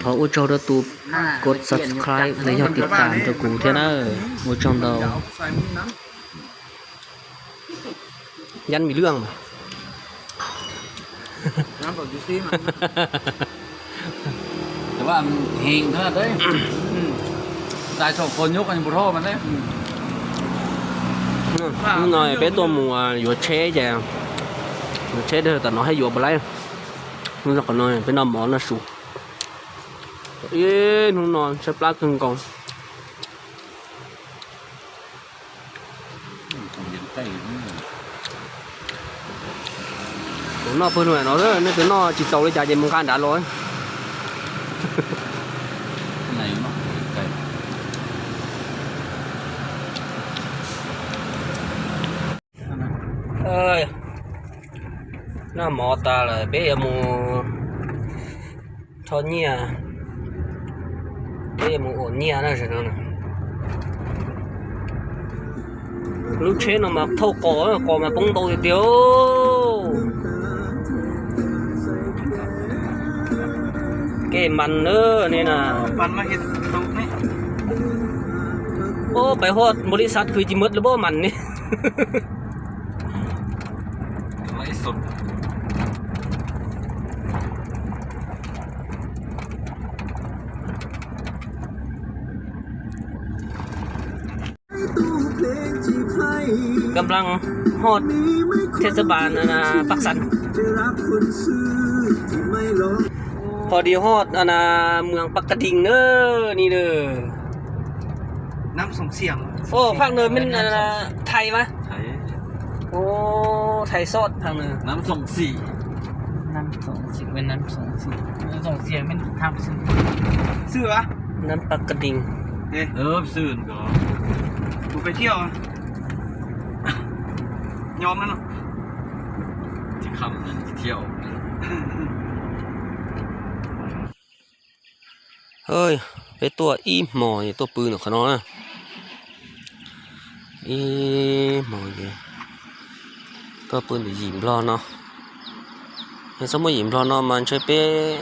Thov ua tsaug rau tus kov subscribe los yog tiv tam rau kuv thiab na. Ua tsaug ntau. Yab Vim Lwj mas. Hnub no peb tuaj mus yuav tsheb ces, yuav tsheb tam no haj yuav puas laib. Hnub no qhov no peb noj mov noj su. Ib hnub no tshaib plab kawg nkaus. Tus noj pawg lug no, nej tus noj tsis txaus li cas ces mus nqa nrad los. Noj mov tas lawm peb yuav mus rho nyiaj, peb yuav mus ua nyiaj na. Lub tsheb no mas thauj qos, qos mas poob ntau tiag tiag. Kev mas na, nej na. Ub, peb huaj npaum li xav khwv tsis muaj lub pob mas ne.กำลังฮอดเทศบาล อันน่ะ ปากสัน พอดีฮอด อันน่ะ เมืองปากกระดิ่งเด้อ นี่เด้อ น้ำสองเสียง โอ้ ภาคเหนือมัน อันน่ะ ไทยวะ ไทย โอ้ ไทยซอดภาคเหนือ น้ำสองสี่ น้ำสองสี่ เป็นน้ำสองสี่ น้ำสองสี่ มันทำซื้อ ซื้อวะ น้ำปากกระดิ่ง เอ๊ะ เออ ซื้อก่อน ผมไปเที่ยวอะ ยอมแล้วเนาะ ที่คำนั้นที่เที่ยว Peb tuaj ib hmos es tuaj pw ntawm qhov no na. Ib hmos es tuaj pw ntawm yim nplog no. Yog txhob muaj yim nplog no mas ntshe peb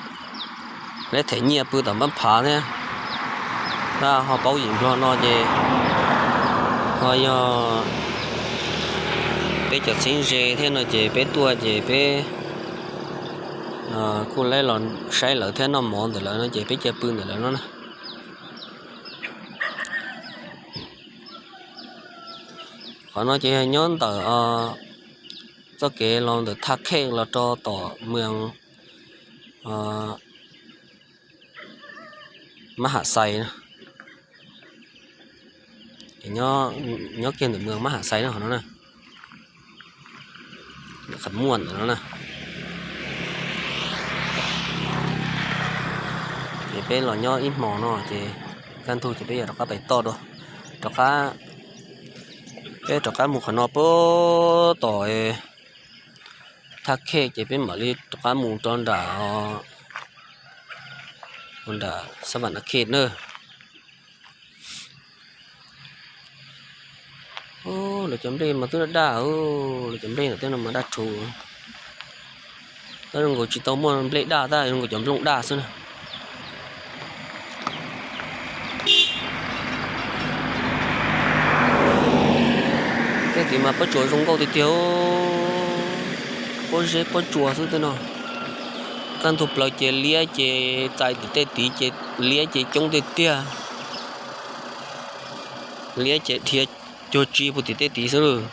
lawv them nyiaj pw tom npab phav thiab. Tab ho paub yim nplog no ces ho yog peb cov txheeb ze thiab no ces peb tuaj ces peb kuj lawv los saib lawv thiab noj mov ntawm lawv no ces peb cia pw ntawm lawv no na. Qhov no ces yog nyob ntawm txoj kev los ntawm Thaj Khej los rau tom mws Mab Ham Xais na. Nyob kiag ntawm mws Mab Ham Xais na qhov no na. Qhov muaj ntawm no na. Ces peb los nyob ib hmos no ces kaj ntug ces peb yuav rov qab pais toj dua. Rov qab, peb rov qab mus qhov no puag tom Thaj Khej ces peb mam li rov qab mus rau nram, nram Xab Vam Nas Khej na. Lawv cov nplej mas twb daj daj, lawv cov nplej ntawm tej no mas daj rhuv. Tab zoo nkaus tsis tau muaj nplej daj, tab zoo nkaus cov nplooj daj xwb na. Tej tid mas pob tsuas zoo nkauj tiag tiag, pob zeb pob tsuas xwb tej no. Kaj ntug plaws ces liab ces txais tim tej tid ces liab ces coob tiag tiag. Liab ces dhia cuag tsi puag tim tej tid xwb lawm.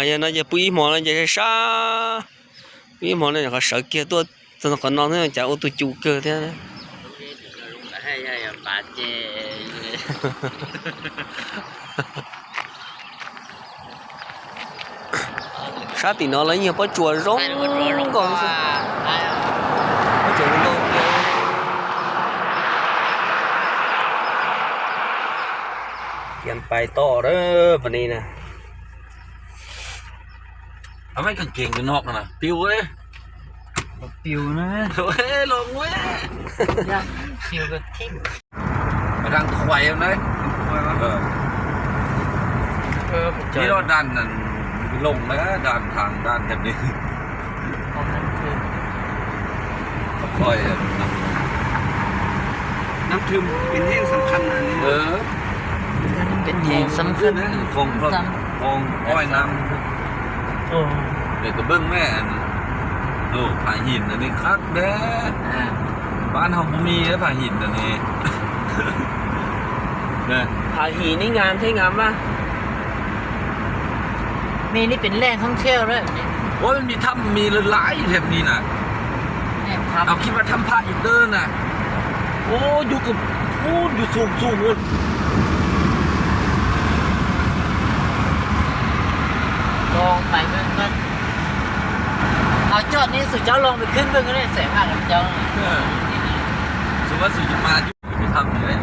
Yog no ces pw ib hmo no ces sab, pw ib hmo no qhov sawv kiag tuaj txog qhov no xwb cas ua tus cum kawg thiab. Sab tim no los yeej yog pob tsuas zoo nkauj xwb. Pob tsuas zoo nkauj tiag. Kiag pais toj pem no na. Mej kag kees no na piu, piu na, los ua, piu kag thib. Daan khuais na. Ib lo daan loos na, daan thang daan cov ni. น้ำเค็มเป็นแห้งสำคัญนะนี่ เออ เป็นแห้งสำคัญ คลอง คลองอ้อยน้ำ เดี๋ยวก็เบิ่งแม่อัน โอ้ ผาหินอันนี้คักเด้อ อ่า บ้านเฮาบ่มีเด้อผาหินอันนี้ นะ ผาหินนี่งามใช่งามป่ะ นี่ นี่เป็นแหล่งท่องเที่ยวด้วย โอ้ย มันมีถ้ำ มีหลายๆแถบนี้นะ แหล่งถ้ำ เอาคิดว่าถ้ำพระอินเตอร์น่ะ โอ้ อยู่กับ พู้น อยู่สูงสูงพู้น ลองไปเบิ่งก่อน เอาจอดนี่ สูเจ้าลองไปขึ้นเบิ่งก็ได้ แสงผ่านลำเจ้า เออ สูว่าสูจะมาอยู่ ไปทำอยู่เลย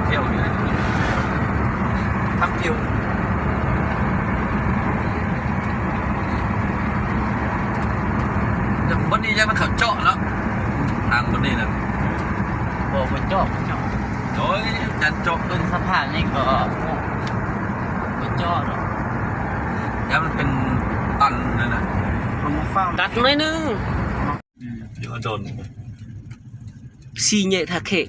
เที่ยวอยู่เลย ทำเที่ยว แต่ผมว่านี่ยังมันเขาเจาะแล้ว ทางบนนี่นะ โอ้ มันเจาะ มันเจาะ โอ้ย จัดเจาะ ต้นสะพานนี่ก็ ก็เจาะเนาะ แล้วมันเป็นตันเลยนะ ตัดหน่อยนึง อืม เดี๋ยวโดน สี่แยกท่าแขก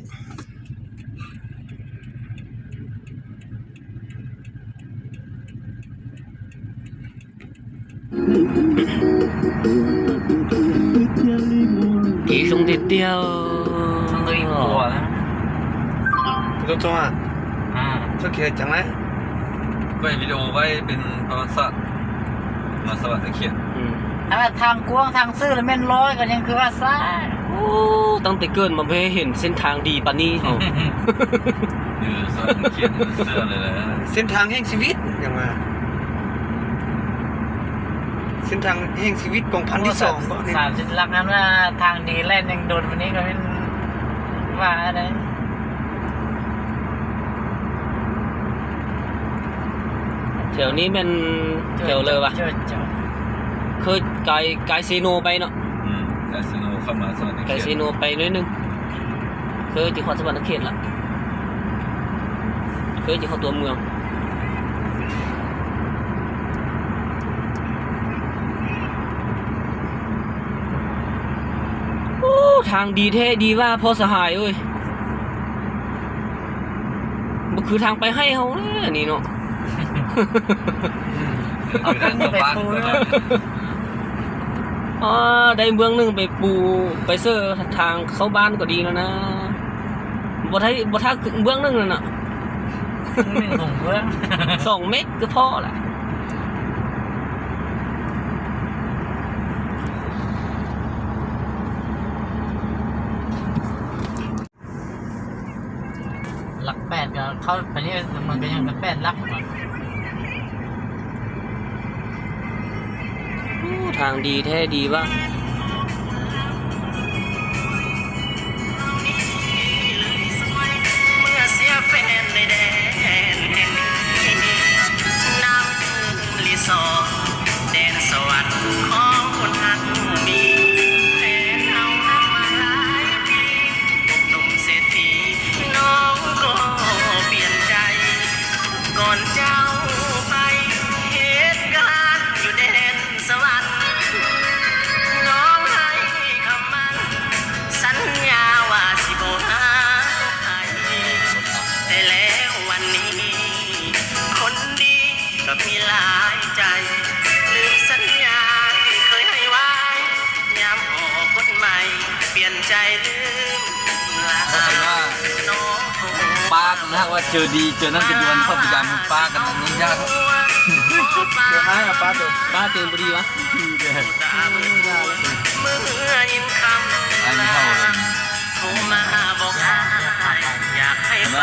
Kev zoo tiag tiag. Zoo txog a? Txoj kev heev ceev na. Quay video ไว้เป็นประวัติศาสตร์ มาสวัสดิ์เขียน Thav kuab thav xwb los men loj ko yeej kwv vaj xab. Ub, ตั้งแต่เกิดมาไม่เห็นเส้นทางดีปานนี้ เส้นทางแห่งชีวิต อย่างว่า เส้นทางแห่งชีวิตของพันที่สอง สามสิบหลักนั้นว่าทางดีแล่นยังโดนวันนี้ก็เป็นว่าอะไร แถวนี้แม่นแถวเลยว่ะ เคยไกล ไกลเซโนไปเนาะ อืม ไกลเซโนเข้ามาสวรรค์เขต ไกลเซโนไปนิดนึง เคยจะฮอดสวรรค์เขตละ เคยจะเข้าตัวเมือง โอ้ ทางดีแท้ดีว่าพ่อสหายเอ้ย บ่คือทางไปไฮ่เฮานะอันนี้เนาะ เอาเครื่องไปปู อ๋อ ได้เบื้องหนึ่งไปปู ไปเสิร์ฟทางเข้าบ้านก็ดีแล้วนะ บ่ได้ บ่ถ้าเบื้องหนึ่งนั่นน่ะ เบื้องหนึ่งของเบื้อง สองเมตรก็พอละ หลักแปดก็เข้าไปนี่มันก็ยังเป็นแปดหลักก่อน ทางดีแท้ดีว่ะ เมื่อเสียแฟนในแดนแห่งนี้ น้ำ รีสอร์ทแดนสวรรค์ของคนทั้งมี แฟนเอาน้ำมาหลายปี หนุ่มเศรษฐีน้องก็เปลี่ยนใจ ก่อนเจ้าไปเหตุการณ์อยู่แดนสวรรค์ น้องให้คำมั่น สัญญาว่าสิบ่หาใคร แต่แล้ววันนี้ คนดีก็มีหลายใจ ลืมสัญญาที่เคยให้ไว้ ยามออกคนใหม่ เปลี่ยนใจลืมลา ถ้าใครว่า น้อง ป้ากันนะ ว่าเจอดีเจอนั่นกันอยู่วันเข้าพยายามป้ากันอันนี้ยากครับ เจอให้อะป้าเจอ ป้าเจอพอดีวะ เมื่อยินคำ อันนี้เข้าเลย โทรมาบอกอ้ายอยากให้ไ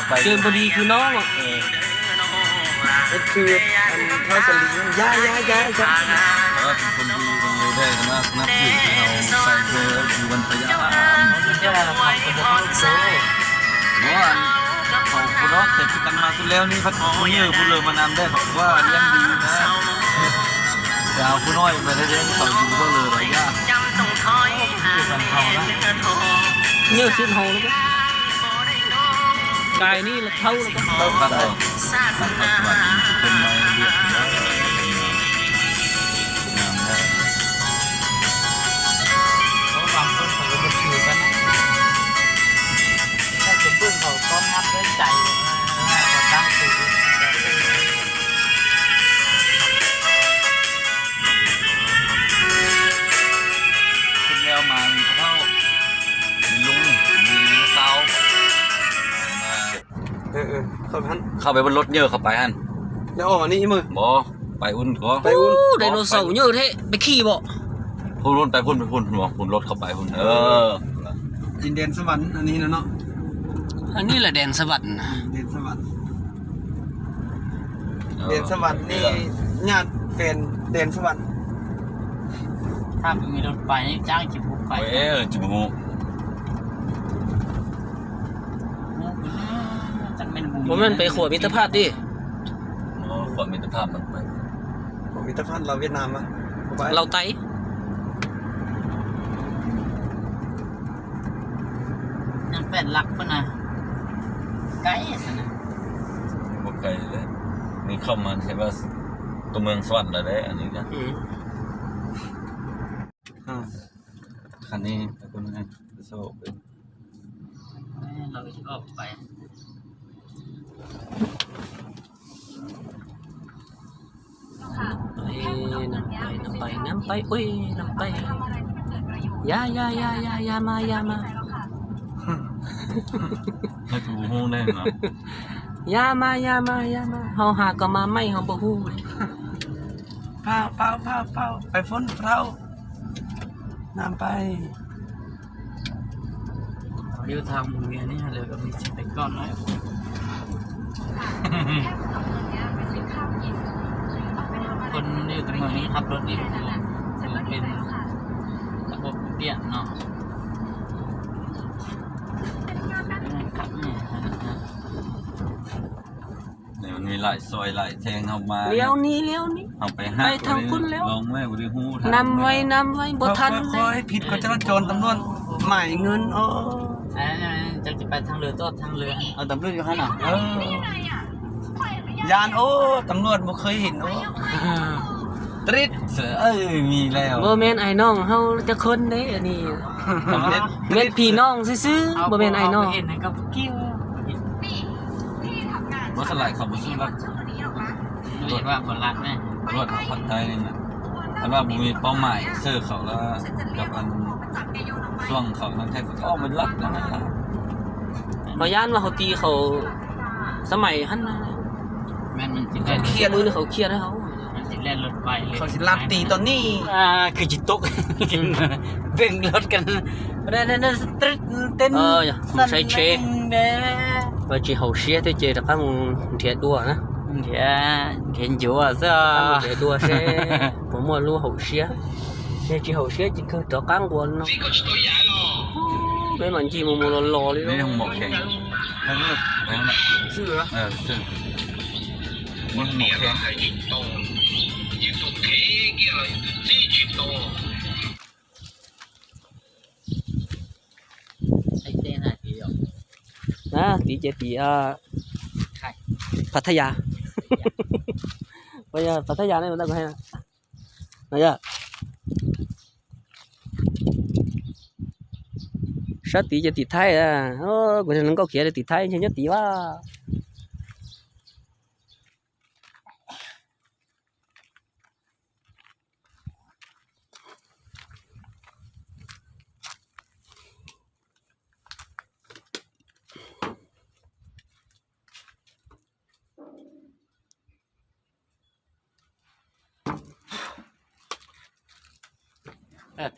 ป เจอพอดีคือน้องอ่ะ เออ ก็คืออันเท่าสลิง ย้ายย้ายย้ายย้าย แต่ว่าเป็นคนดีคนเลวได้นะ นับถือที่เราใส่เจออยู่วันพยาบาล เจ้าของคนเดียว ว่าอันเขาคนนอกแต่กันมาสุดแล้วนี่พัดผู้เยอะผู้เลยมานำได้ ผมว่าเลี้ยงดีนะ แต่เอาผู้น้อยไปได้เลี้ยงเขาอยู่ก็เลยระยะ เยอะสุดเฮาแล้วก็ กายนี่ละเท่าแล้วก็ เท่ากันเหรอ เป็นไม้เรียบร้อย งามได้ เข้าไปบนรถเยอะเข้าไปหั่น แล้วออกมานี่อีกมือ บ่ ไปอุ่นก่อน ไปอุ่น ไดโนเสาร์เยอะแท้ ไปขี่บ่ พูดไปพูดไปพูดหัวพูดรถเข้าไปพูด เออ ดินแดนสวรรค์อันนี้นะเนาะ อันนี้แหละแดนสวรรค์นะ แดนสวรรค์ เออ แดนสวรรค์นี่ญาติแฟนแดนสวรรค์ ถ้าไม่มีรถไปนี่จ้างจิ๋วไป เออ จิ๋ว ผมมันไปขวบมิตรภาพดิ อ๋อ ขวบมิตรภาพมันไป ขวบมิตรภาพลาวเวียดนามปะ ลาวไต ยังแปดหลักพุ่นนะ ไกลสินะ บ่ไกลเลย นี่เข้ามาใช่ป่ะ ตัวเมืองสวรรค์แล้วเด้อ อันนี้ก็ อืม อ่า คันนี้แล้วก็นี่ โซ่ เอ้ย เราจะออกไป น้ำไป น้ำไป น้ำไป อุ้ย น้ำไป อย่า อย่า อย่า อย่า อย่ามา อย่ามา ให้กูฮู้ได้นะ อย่ามา อย่ามา อย่ามา เฮาหาก็มาไม่ เฮาบ่ฮู้ เฝ้า เฝ้า เฝ้า เฝ้า ไปฟ้นเฝ้า น้ำไป อยู่ทางหมู่เวียงนี่เลยก็มีสิบแปดก้อนนะ คนอยู่ตรงเมืองนี้ขับรถดี เป็นระบบเตี้ยเนาะ ขับเนี่ย นี่มันมีหลายซอยหลายแทงเข้ามา เลี้ยวนี้ เลี้ยวนี้ เอาไปห้าง ไปทางพุ้นแล้ว ลองแม่บ่ได้ฮู้ นำไว้ นำไว้ บ่ทันเลย ขอให้ผิดกฎจราจร ตำรวจหมายเงิน อ๋อ เอ้ย จะไปทางเรือ ต้นทางเรือ เอาตำรวจอยู่หั่นน่ะ เออ ย่าน โอ้ ตำรวจบ่เคยเห็น โอ้ ตริด เออ มีแล้ว บ่แม่นอ้ายน้องเฮาจักคนเด้ อันนี้ แม่นพี่น้องซื่อๆ บ่แม่นอ้ายน้อง เห็นก็บ่เกี่ยว บ่สลายเขาบ่สู้รัก เห็นว่าบ่รักแน่ ตำรวจทางภาคใต้นี่นะ คันว่าบ่มีเป้าหมายเสิร์ฟเขาแล้ว กับอันช่วงเขานั่นแท้เขาก็ออกไปลักนั่นแหละ เขาย้านว่าเขาตีเขาสมัยหั่นนะ แม่นมันสิ เขาเครียด มื้อนี้เขาเครียดให้เขา มันสิแล่นรถไปเลย เขาสิลักตีตอนนี้ อ่า คือจิตตก เบ่งรถกัน นั่นๆๆ เต้น เออ ผมใช้เชฟ เด้อ Ua tsis haum siab thiab ces rov qab mus nrhiav dua na. Nrhiav, nrhiav ncuav xwb. Rov qab mus nrhiav dua seb puas muaj lub haum siab. Yog tsis haum siab ces kawg rov qab nquas no. Peb mam ncig mus mus los los li. Tid ces tim Pattaya. Pattaya ne, sab tid ces tim Thaib. Kuv hluas nkauj khiav tim Thaib ntshe nyob tid vaj.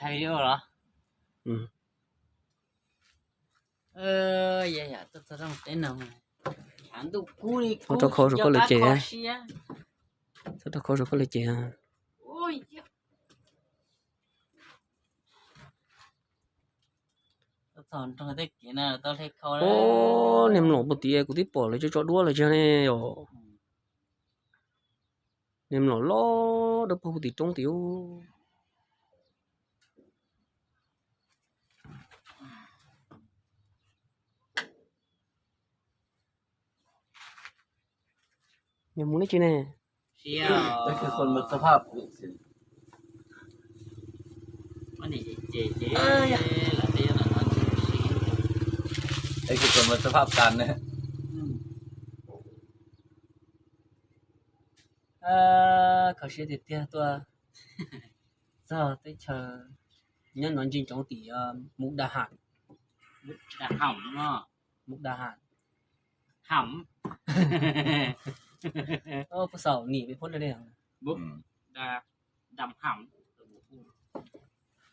Thaij video los? Txhob rau khau saum koj lawv ces. Txhob rau khau saum koj lawv ces. Ub, niag mlom puag tim kuv twb pom lawv tso tso duab lawm tsis ne os. Niag mlom loj dawb paug puag tim roob tim ub. Nws mus neb tsis ne? Kho siab tiag tiag tuaj txog teb chaws nyob no ntsia ntsoov tim Muv Da Has. Muv Da Has. Ơ, puas xaum nim peb phun da đen. Ơ, da đen hẳn.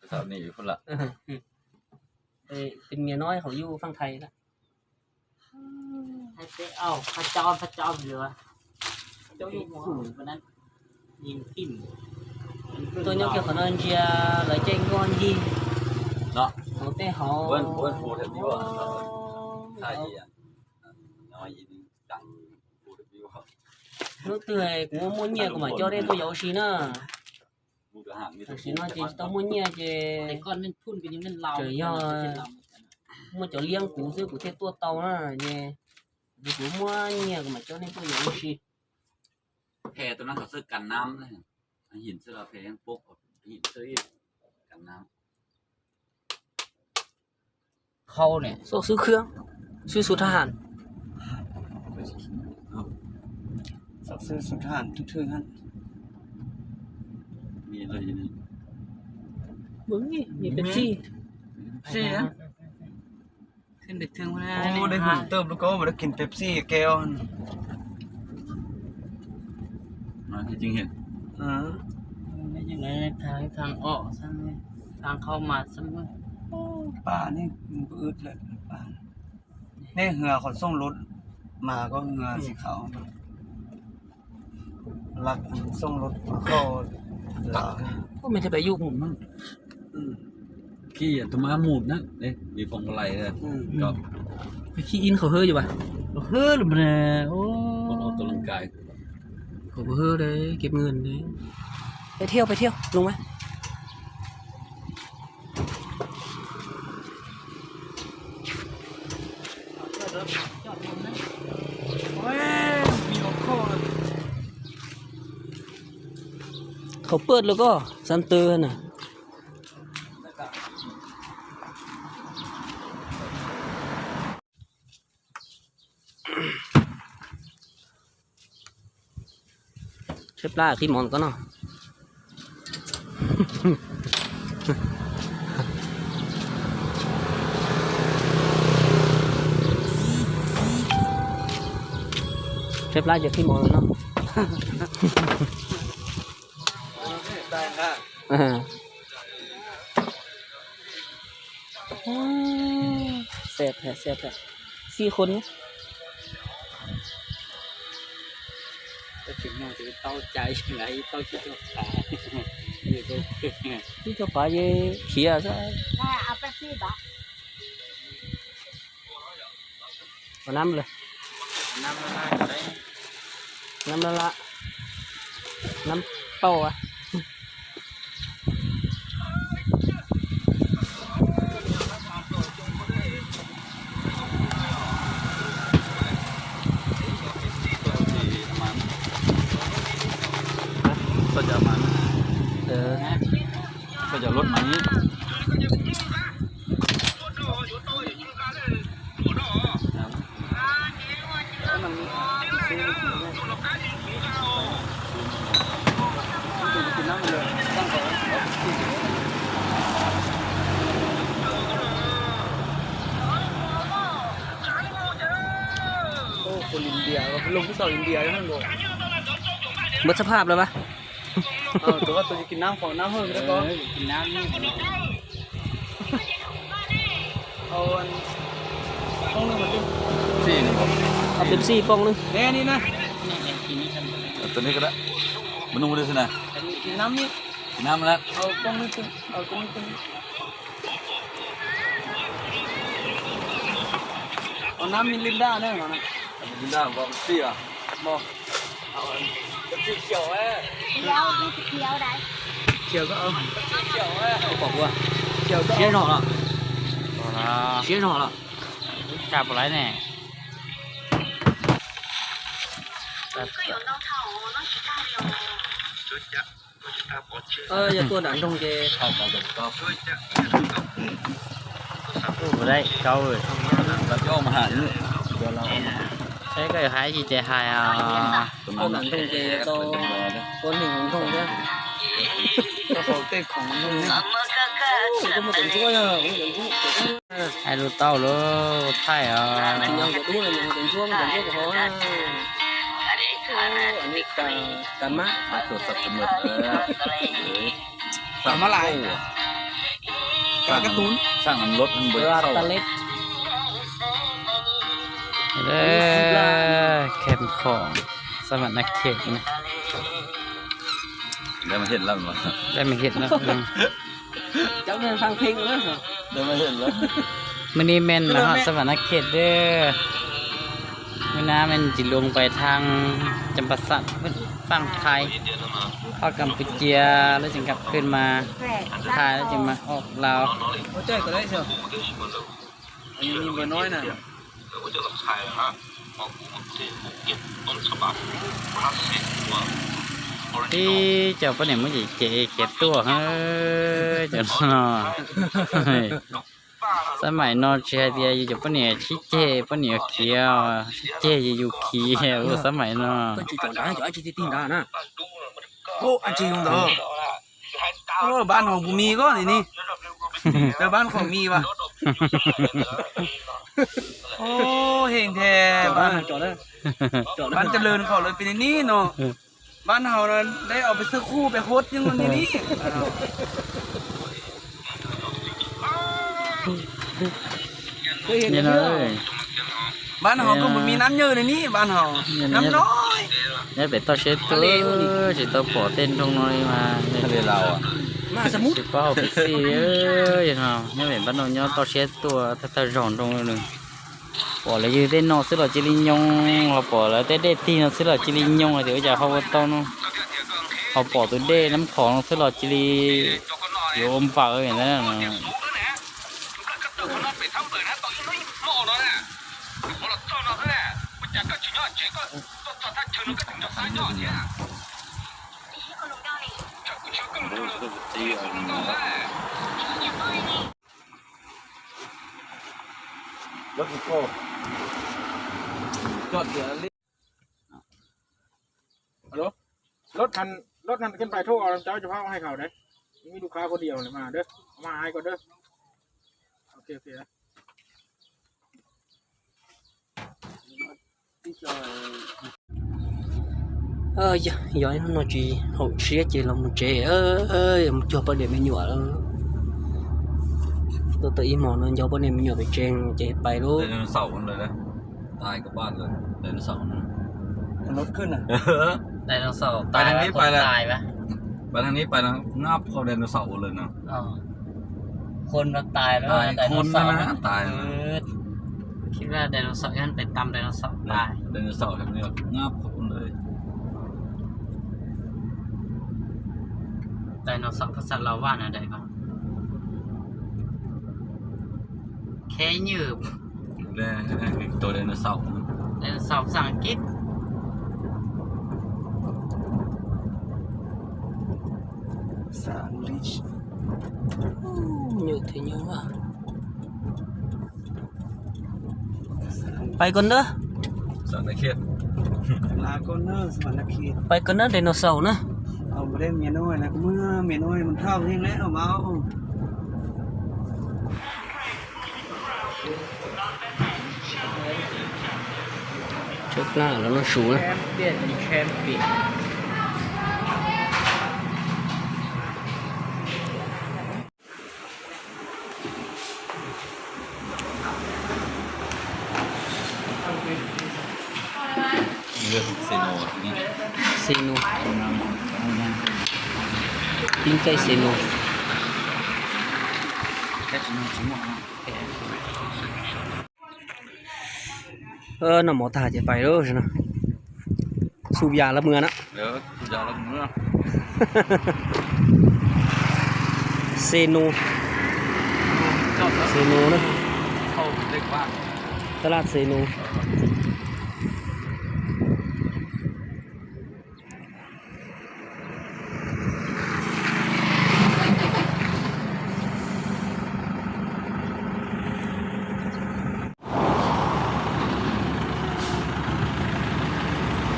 Puas xaum nim peb phun lawm. Ê, tên miền nói khẩu du phang Thầy đó. Thầy sẽ, ồ, thầy cho, thầy cho vừa. Cho vô mùa. Phủ của nó nhìn phim. Tôi nhớ kiểu khẩu nó chia lấy trên con gì. Đó. Hổ tê hổ. Ơ, ơ, phủ được đi bộ. Thầy gì à? Nói gì đi. Lub twg kuv muaj nyiaj kuv mam coj nej tuaj yuav ua si na. Tam sim no ces tsis tau muaj nyiaj ces tseem yog muaj cov liab kuv xwb kuv thiaj tuaj tau na. Ces kuv muaj nyiaj kuv mam coj nej tuaj yuav ua si. Phe tus no qhov xwb kas nab, him xwb los phe yeej pub him xwb kas nab. Sau xwb khwb, xwb xu thab ham. Sau xwb xu thab ham thwj thwj hab. Pepsi. Pepsi. Ua dej hwm tawm lub koj mas da kis Pepsi keo. Thang, thang o, thang khau mas. Pam nej wb lawm. Nej hwv qhov xooj lub mas koj hwv xim khaum. Lak xooj lub koj. Ua me thiaj pab yus mus na. Khi tus mas mus na, vim foom lais. Khi in khẩu hơ yus ba. Khẩu hơ lawm. Khẩu hơ đấy, kem ngươn đấy. Peb thiaj, peb thiaj, lug mas. Khẩu pơt lawm koj, xav tw na. Tshaib plab qhib mov koj no. Tshaib plab ces qhib mov no. Xeb thiab, xeb thiab. Xib khun. Ib co phav ces khiav xwb. Ua nab lawm. Nab lab lab. Nab pauj a. Npawb xab phaj lawm pab. Tus koj tus kis nab, nab hwj koj. Pepsi poob na. Pepsi, Pepsi poob na. Tus no ko da. Nab, nab na. Nab Mirinda na. Mirinda, Pepsi à? Pepsi kiểu ấy. Thiếu, cái thiếu đấy. Thiếu các ông. Pepsi kiểu ấy. Không bỏ qua. Thiếu các ông. Siab zog lawm. Siab zog lawm. Tab pom lawm ne. Yog tuaj nram nroog ces ua dab tsi, saib koj yuav hais tsis ces hais os. Tuaj nram nroog ces tau ua neeg hauv nroog thiab. Tau haus tej khoom nroog thiab. Hais lus tau lus thaij os. Sàng mát lái. Sàng cắt tún. Sàng lốt. Khem khoom, สวรรคเขต นะ ได้มาเห็นแล้ว ได้มาเห็นแล้ว Cov neeg faj phej na. Mwb nib meej mas hom สวรรคเขต dab. Mwb nab meej tsis lug pais thaaj Champasak, faaj Thaib, hom Kampuscia, lub tseem kam khwj mas Thaib, lub tseem mas ua Laus. Ib cov poj niam muab cem cem khiav tuaj, cov no. Xab maim no tsis hais tias yus cov poj niam sib ceg poj niam khiav, sib ceg yus khiav ua xab maim no. Ub, ab tsi zoo ntawd. Ub, npab no kuv mis koj nim ni. Npab qhov mis as. Ub, heej thiab. Npab cawm lawm qhov lawv pem nim no. Npab no deb os, peb xwb qub peb huab yeej nim ni. Npab no kuj mus mis nab nywj nim ni, npab no nab no. Nyob pem toj siab tuaj, tsis tau pom tej nroog no li mas tsis paub hauv pes xij. Nyob pem npab no nyob toj siab tuaj thawj thawj zaug nroog li. Pom lawv yug tej no xwb los cia li nyoo, ho pom lawv tej dej tig no xwb los cia li nyoo hais tias ua cas ho ua tau no. Ho pom tus dej Nab Khov no xwb los cia li yuav ua npaws na. Alo, rถคัน รถคันขึ้นไปโทรเอาเจ้าเฉพาะให้เขาเด้อ มีลูกค้าคนเดียวเลยมาเด้อ เอามาให้ก่อนเด้อ โอเค โอเค Yog ib hnub no tsis haum siab ces los mus tsev, mus cuag poj niam me nyuam lawm. Tuaj tau ib hmos no nco poj niam me nyuam pem tsev ces pais lauj. Dinosaur no, dinosaur no. Dinosaur tas, คนตายปะ? ไปทางนี้ไปแล้ว งับเข้า dinosaur เลยนะ คนมันตายแล้ว ตาย ไดโนเสาร์ คนนะ ตาย เออ คิดว่าไดโนเสาร์ ให้มันไปตำไดโนเสาร์ตาย ไดโนเสาร์ แถวนี้ งับเข้าเลย ไดโนเสาร์ ภาษาลาวว่าแนวใดวะ แค่ยืบ ตัวไดโนเสาร์ ไดโนเสาร์ภาษาอังกฤษ ภาษาอังกฤษ Nyuj thiab nyuj. Pais koj nawb. Pais koj nawb, dinosaur na. Tshaib plab los noj su na. Xenu. Tib ncaij xenu. Noj mov tag ces pais lawm no. Xub yas lawv mus na. Xenu. Xenu na. Tab laj Xenu.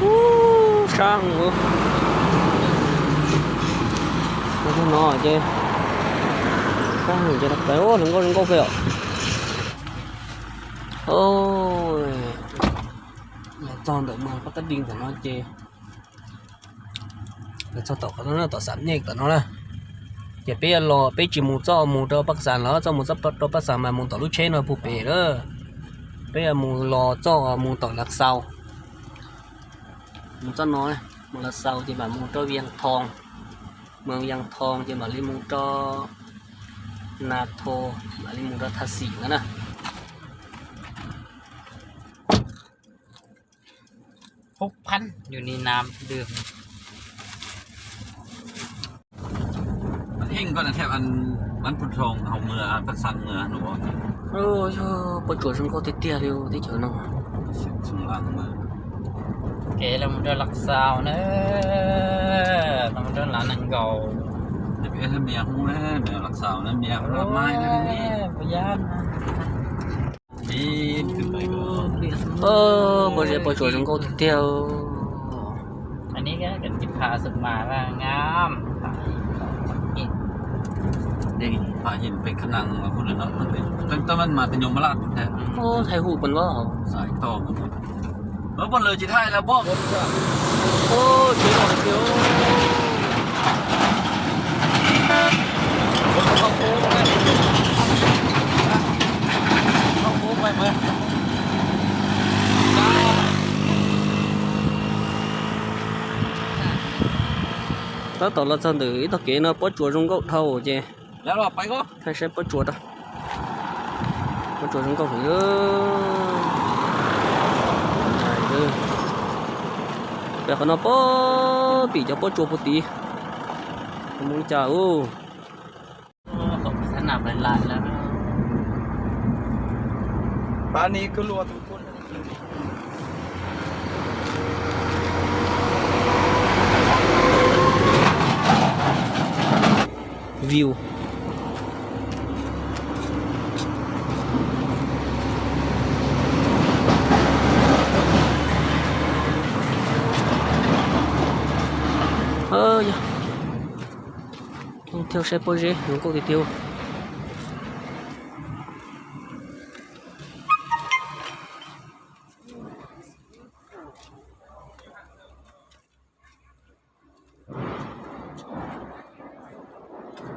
Ub, saib no ces Ces peb ua hluas nkauj zoo nkauj peb os. Los txog ntawm mas pab tab di ntawm no ces los txog tom qhov no, tom xam nyej tom no na. Ces peb yuav los, peb tsis mus txoj mus rau Paj Xas lawm, txoj mus txoj rau Paj Xas mas mus tom lub tsheb no puag pem lawm. Peb yuav mus los txoj mus tom Lav Xaus. Mus txoj no, mus Lav Xaus ces mam mus rau Vias Thoo, mus Vias Thoo ces mam li mus rau Nas Thoo, mam li mus rau Thaj Xim ntawd na. Hub phab yus ni nam dwm. Heej koj thiab, ăn bắn phun rồng hồng mưa, Paj Xas mưa nụ. Yog pob tsuas zoo nkauj tiag tiag li teb chaws no. Kev los mus rau Lav Xaus na, los mus rau Lav Nees Nkaus. Lav Xaus na, Lav Xaus na. Pob zeb pob tsuas zoo nkauj tiag tiag. Phaj Him pem Kha Nang, thaij hum pes vab. Poj lawv tsis thaij lawm poj. Tab tom los txog ntawm ib tog kev no pob tsuas zoo nkauj dhau ces thaij saib pob tsuas rau. Pob tsuas zoo nkauj heev. Pem qhov no pob pim cov pob tsuas puag tid. Mus li cas u. View. Yog, thiaj saib pob zeb zoo nkauj tiag tiag.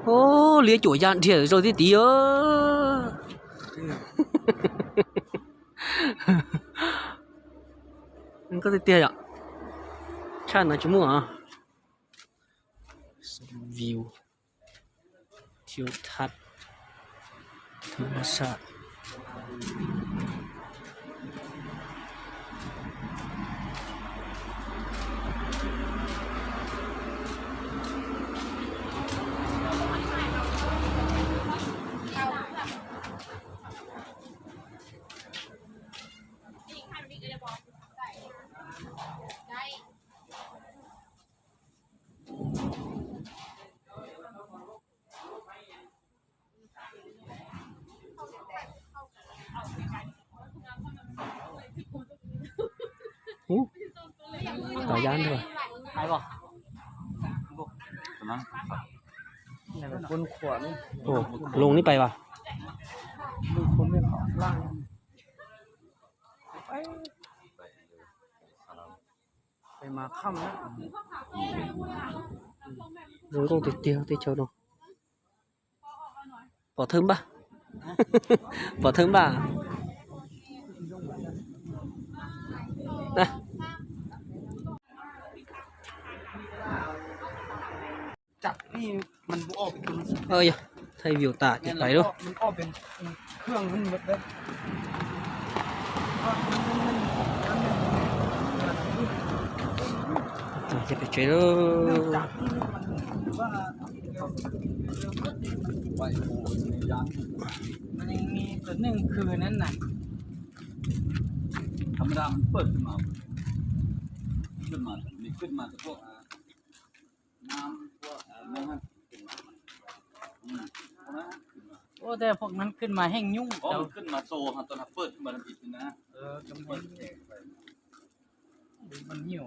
Ub, liab cuam ya dhia zog tib tid. Nkauj tiag tiag yom. Tshaj no tsis muaj. View, thiếu thắt, thơm mát sạ. Ub, tau yab ntag. Ua, loo neb pais vas. Zoo nkauj tiag tiag teb chaws no. Pov thawj npaj. Pov thawj npaj. Yog, thaij view tas ces pais lauj. Ces pem tsev lauj. Ua, tej พวกนั้น ขึ้นมา แห้งยุ่ง ขึ้นมา โซ ฮะ ตอนนั้น เปิด ขึ้นมา ทำอิฐ นี่ นะ เออ กำแพง มัน หิ้ว